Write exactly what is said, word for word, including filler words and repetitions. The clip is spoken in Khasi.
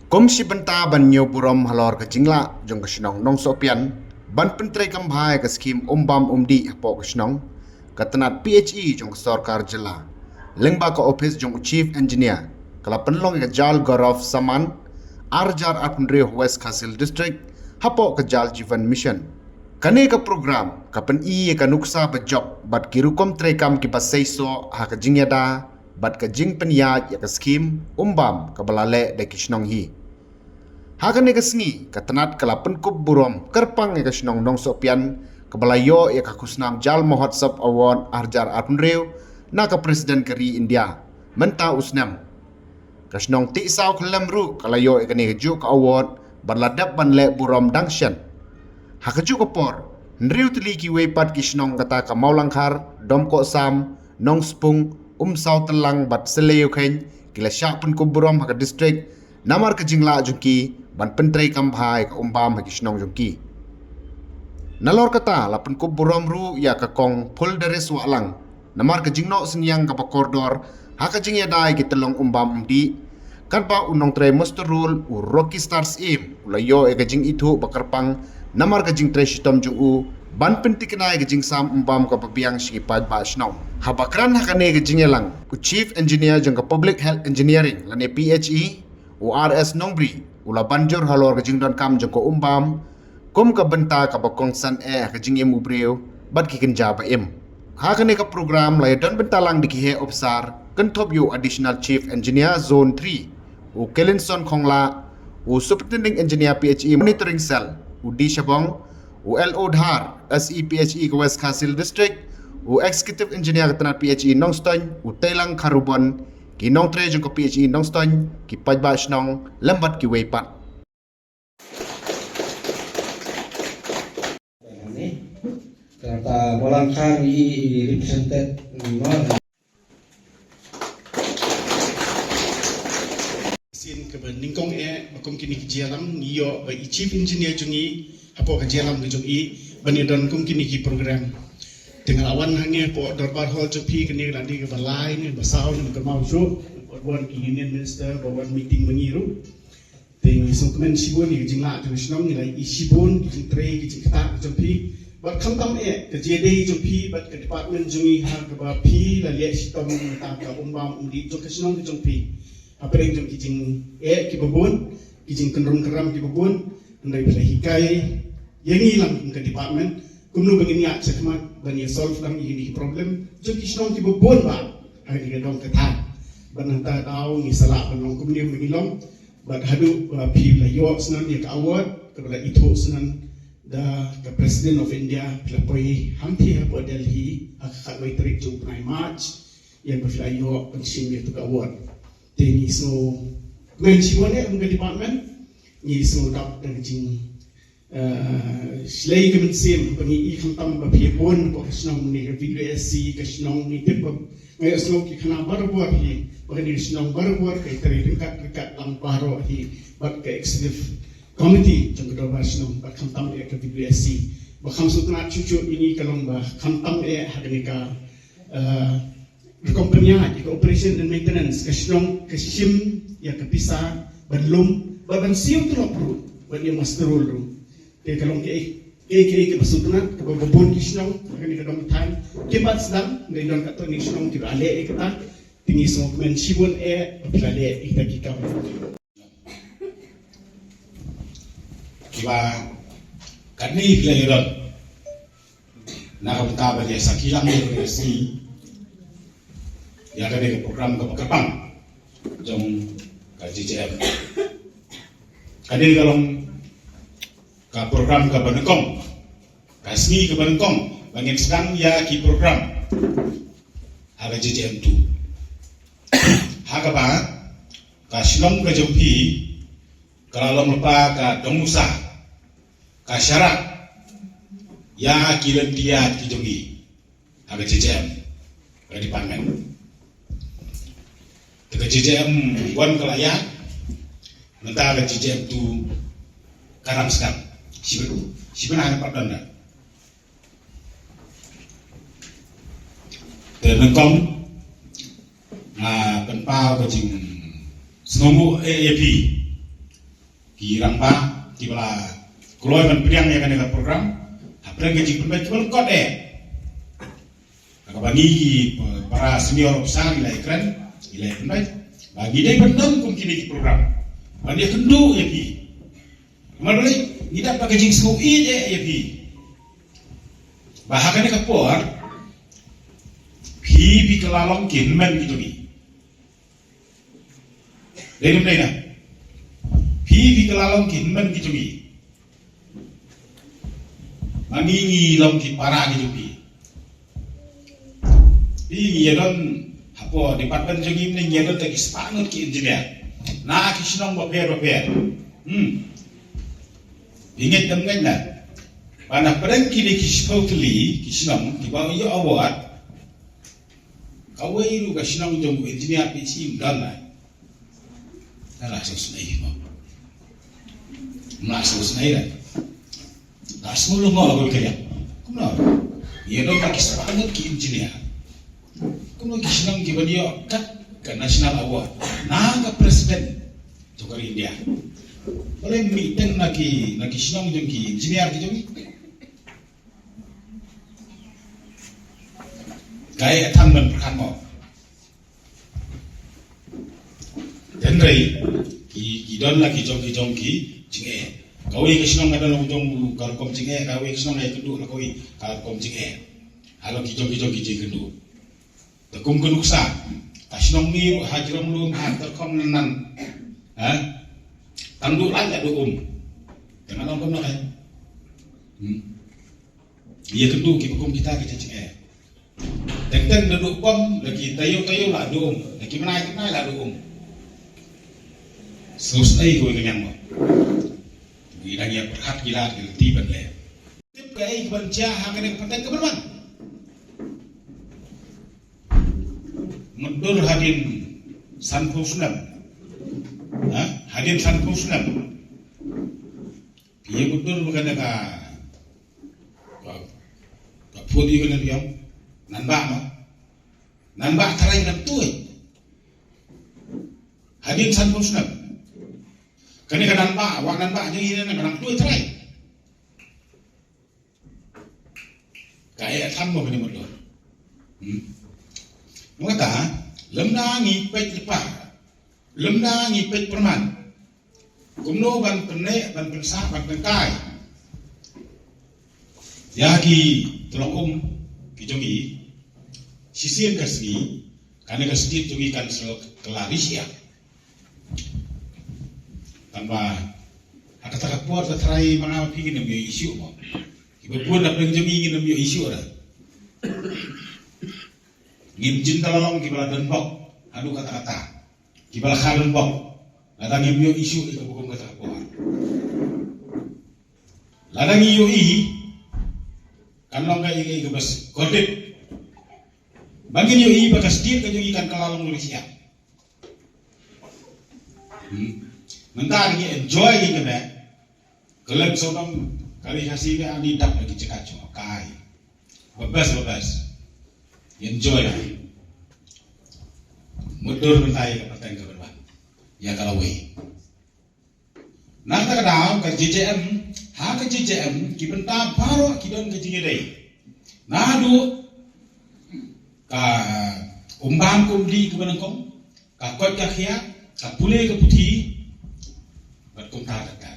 Kum shi bynta ban ñiew burom halor ka jinglah jong ka shnong Nongsohpian ban pyntreikam bha ïa ka skhim um bam um dih hapoh ka shnong, ka tnat P H E jong ka sorkar jylla lyngba ka ophis jong u Chief Engineer ka la pynlong ïa ka Jal Gaurav Samman ar hajar arphew hynriew ha West Khasi Hills District hapoh ka Jal Jeevan Mission. Kane ka program ka pyni ïa ka nuksa bajop bad ki rukom treikam kiba seisoh ha ka jingïada bad ka jingpynïaid ïa ka skhim um bam kaba la leh da ki shnong hi. Ha kane ka sngi ka tnat ka la pynkup burom kyrpang ïa ka shnong Nongsohpian kaba la ïoh ïa ka khusnam Jal Mahotsav Award ar hajar arphew hynriew na ka President ka ri India mynta u snem. Ka shnong Tisaw Khyllem ruh ka la ïoh ïa kane kajuh ka award bad la dep ban leh burom dang shen. Ha kajuh ka por, hynriew tylli kiwei pat ki shnong kata ka Mawlangkhar, Domkohsam, Nongspung, Umsaw Tyllang bad Syllei Ïewkhein ki la shah pynkup burom ha ka district namar ka jinglah jong ki ban pyntreikam bha ïa ka um bam ha ki shnong jong ki. Nalor kata la pynkup burom ruh ïa ka Kong Phuldaris Wahlang namar ka jingnoh synñiang kaba kordor ha ka jingïada ïa ki tyllong um bam um dih. Katba u nongtrei muster roll u Rocky Star Syiem u la ïoh ïa ka jingithuh ba kyrpang namar ka jingtrei shitom jong u ban pynthikna ïa ka jingsam um bam kaba biang sha ki paidbah shnong. Haba kren ha kane ka jingïalang, u Chief Engineer jong ka Public Health Engineering lane P H E, u R S Nongbri, u la ban jur halor ka jingdonkam jong ka um bam kum ka bynta kaba kongsan eh ha ka jingim u briew bad ki kynja ba im. Ha kane ka program la ïadon bynta lang da ki heh ophisar kynthup ïa u Additional Chief Engineer Zone three, u Kelinson Khongla, u Superintending Engineer P H E Monitoring Cell, u D Shabong, u L O Dhar, S E P H E ka West Khasi Hills District, u Executive Engineer ka tnat P H E Nongstoiñ, u Teilang Kharubon, ki nongtrei jong ka P H E Nongstoiñ, ki paidbah shnong lem bad kiwei pat. Kata Mawlangkhar i, i represented, no? Sien kaba nyngkong eh ba kum kine ki jingïalang ngi ïoh ba i Chief Engineer jong ngi hapoh ka jingïalang ka jong i ban ïadon kum kine ki program. Te nga la wan hangne hapoh Dorbar Hall jong phi, kane ka la dei kaba lai ne ba saw ne ba kynmaw shuh, ba wan ki Union Minister ba wan meeting ma ngi ruh. Te ngi sngewkmen shibun ïa ka jinglah jong ka shnong, ngi la ïohi shibun ki jingtrei ki jingktah jong phi. Bad khamtam eh ka jingïadei jong phi bad ka department jong ngi ha kaba phi la leh shitom na ka bynta ka um bam um dih jong ka shnong ka jong phi. Hapdeng jong ki jingeh kiba bun, ki jingkynrum kynram kiba bun, hynrei phi la hikai ïa ngi lang kum ka department kumno ba ngin ïaid shakhmat ban ïa solve lang ïa kine ki problem jong ki shnong kiba bun bah ha kane ka dong ka thaiñ. Bad nangta daw ngi sa lah ban long kumne ba ngi long. Bad haduh ba phi la ïoh shen ïa ka award kaba la ithuh shen da ka President of India, phi la poi hangtei hapoh Delhi ha ka khatwei tarik jong u bnai March ïa ba phi la ïoh ban shim ïa ka award. Te ngi sngewkmen shibun ïa ka department, ngi sngewdap da ka jing eh, shlei ka mynsiem ba ngi i khamtam ba phi bun ba ka shnong ne ka V W S C ka shnong ngi tip ba ngi ïohsngew ki khana barabor hi ba kane ka shnong barabor ka trei ryngkat ryngkat lang baroh hi bad ka executive committee jong ka dorbar shnong ba khamtam eh ka V W S C ba kham sngewtynnat shuh shuh ïa ngi ka long ba khamtam eh ha kane ka, eh, rukom pynïaid ïa ka operation and maintenance ka shnong ka shim ïa ka pisa ban lum bad ban siew tulop ruh bad ïa muster roll ruh. Te ka long kaei kaei kaei kaba sngewtynnat kaba bun ki shnong ha kane ka dong thaiñ kim pat sdang, dei don katto katne shnong kiba leh ïa kata. Te ngi sngewkmen shibun eh ba phi la leh ïa kita ki kam. Kiba katne phi la ïadon na ka bynta ban ïa sakhi lang ïa ka sngi ïa kane ka program kaba kyrpang jong ka J J M. Kane ka long ka program kaba nyngkong, ka sngi kaba nyngkong ba ngin sdang ïa ki program ha ka J J M two. Ha kaba ka shnong ka jong phi ka la long lypa ka dong nusa, ka sharak ïa ki lynti ïaid ki jong ngi ha ka J J M, ka department. Te ka J J M one ka la ïaid, mynta ka J J M two ka dang sdang. Shibun, shibun ha ka pat dang. Te nyngkong nga pynpaw ka jingsngewnguh ïa phi ki rangbah kiba la kloi ban pdiang ïa kane ka program hapdeng ka jingpynbeit kiba lyngkot eh. Haba ngi ki para senior officer ngi la ïakren, ngi la ïapynbeit ba ngi dei ban don kum kine ki program ban ïakynduh ïa phi. Namar balei? Ngi dap ba ka jingsngew ïeit eh ïa phi. Ba ha kane ka por phi phi kylla long ki hynmen ki jong ngi. Dei ne ym dei na? Phi phi kylla long ki hynmen ki jong ngi. Ma ngi ngi long ki para ki jong phi. Phi ngi ïa don hapoh department jong ngi, ngi ïa don tang ki spah ngut ki engineer na ki shnong bapher bapher. Hmm. Phi ngeit ne ym ngeit na? Ba na pdeng kine ki spah tylli ki shnong kiba ïoh award, kawei ruh ka shnong jong u engineer PhD ym don na. Ka la sngewsynei mo. Ym la sngewsynei ra. La sngew lyngngoh ka ïa. Kumno? Ïa don ki spah ngut ki engineer. Kumno ki shnong kiba ïoh kat ka national award na ka president jong ka India. Balei ym mih teng na ki, na ki shnong jong ki engineer ki jong ngi. Ka ïa than ban pyrkhat mo. Hynrei ki, ki don la ki jong ki jong ki jingeh. Kawei ka shnong ka don la ka jong ka rukom jingeh, kawei ka shnong ka ïakynduh la kawei ka rukom jingeh. Ha la ki jong ki jong ki jingkynduh. Te kum ka nuksa, ka shnong ngi ruh ha jrong lum ha tyrkhong nan nan. Ha? Tang duh lait la duh um. Te nga ong kumno ka. Hmm. Ïakynduh kiba kum kita ki jingeh. Teng teng da duh bom, da ki taïew taïew la duh um, da ki bnai ki bnai la duh um. Sngewsynei kawei ka ñiang mo. Ngi dang ïa pyrkhat ki lad ki lynti ban leh. Tip kaei kaban jia ha kane ka pateng kaban wan. Mutdur hadien sanphew snem. Ha? Hadien sanphew snem. Phi mutdur ba kane ka, ka, ka phut ïa kane ka ïong. Nangbah ma. Nangbah tharai ka dang tuid. Hadien sanphew snem. Kane ka nangbah, wah nangbah jong ngi ne ka dang tuid tharai. Ka ïa than mo kane mutdur. Hmm. Nga kata, lymda ngi peit lypa, lymda ngi peit pyrman. Kumno ban pynneh, ban pynsah, ban pynkai ïa ki tyllong um ki jong ngi. Shisien ka sngi kane ka state jong ngi kan sa kylla ri shyiap. Tangba ha kata ka por ka tharai ma nga ma phi ngin ym ïoh issue mo. Kiba bun na pdeng jong ngi ngin ym ïoh issue ra. Ngim jin da la long kiba la donbok haduh katta katta. Kiba la kha donbok. Lada ngim ïoh issue ïa kaba kum kata ka por. Lada ngi ïohi kan long kaei kaei kaba kordit. Ba ngin ïohi ba ka state ka jong ngi kan kylla long ri shyiap. Hmm. Mynta ngi enjoy ngi kane. Khlem sawdong ka ri Khasi ne ani dap da ki jaka jong kai. Ba best, ba best. Enjoy. Mutdur mynta ïa ka pateng kaban wan. Ïa ka lawei. Na kata ka daw ka J J M, ha ka J J M ki bynta baroh ki don ka jingïadei. Naduh ka umbam ka umdih kaba nyngkong, ka koit ka khiah, ka pule ka puthi, bad kumta bad kumta.